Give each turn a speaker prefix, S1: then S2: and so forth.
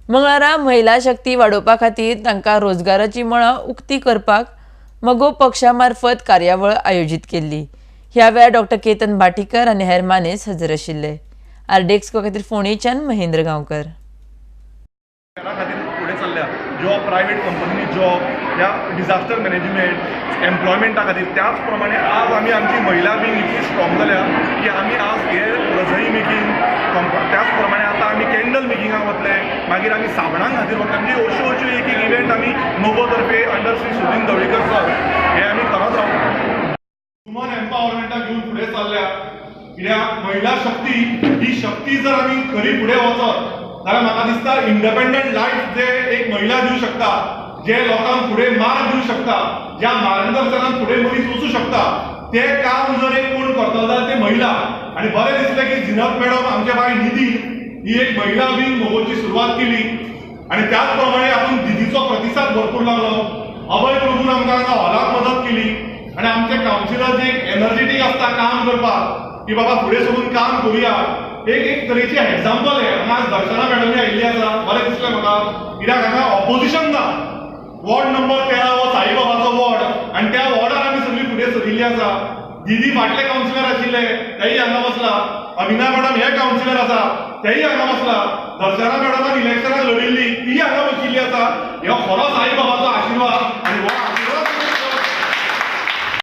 S1: मंगळारा महिला शक्ती वाडोवपा खातीर तांकां रोजगाराची मळां उक्ती करपाक मगो पक्षा मार्फत कार्यावळ आयोजीत केल्ली. ह्या वेळार डॉक्टर केतन भाटीकर आनी हेर मानेस हजर आशिल्ले. आरडीएक्स खातीर फोंडेच्यान महेंद्र गांवकर.
S2: खातीर फुडें चल्ल्या जॉब, प्रायवेट कंपनींनी जॉब ह्या डिझास्टर मॅनेजमेंट एम्प्लॉयमेंटा खातीर. त्याच प्रमाणे आज आमी आमची महिला बीन इतली स्ट्रॉंग जाल्या की आमी आज हे रजई मेकिंग, त्याच प्रमाणे आतां आमी कॅन्डल मेकिंगाक वतले, मागीर आमी साबणां खातीर वतले. म्हणजे अश्यो अश्यो एक एक इव्हेंट आमी मगो तर्फे अंडर श्री सुदीन ढवळीकर सर हे आमी करत रावता. वुमन एम्पावरमेंटाक घेवन फुडें चल्ल्या, कित्याक महिला शक्ती ही शक्ती जर आमी खरी फुडें वचत जाल्यार म्हाका दिसता इंडिपेंडंट लायफ जे एक महिला दिवं शकता, जे लोकांक फुडें मार्ग दिवं शकता, ज्या मार्गदर्शनान फुडें मनीस वचूं शकता, ते काम जर एक कोण करतलो जाल्यार ते महिला. आनी बरें दिसलें की झिनत मॅडम आमच्या बाय निधी ही एक महिला बीन मगोची सुरवात केली आनी त्याच प्रमाणे आपूण दिदीचो प्रतिसाद भरपूर लागलो. अभय प्रभून आमकां हांगा हॉलाक मदत केली आनी आमचे कावन्सिलर जे एनर्जेटीक आसता काम करपाक की बाबा फुडें सरून काम करुया, एक एक तरेचे एग्जाम्पल हे हांगा आज दर्शना मॅडमी आयिल्ली आसा. बरें दिसलें म्हाका, कित्याक हांगा ऑपोजिशन ना. वॉर्ड नंबर 13 हो साईबाबाचो वॉर्ड आनी त्या वॉर्डार आमी सगळीं फुडें सरिल्ली आसा. दिदी फाटले कावन्सिलर आशिल्ले तेय हांगा बसला, अमिना मॅडम हे कावन्सिलर आसा तेय हांगा बसला, दर्शना मॅडमान इलेक्शनाक लढिल्ली तीय हांगा बशिल्ली आसा. हो खरो साईबाबाचो आशिर्वाद आनी हो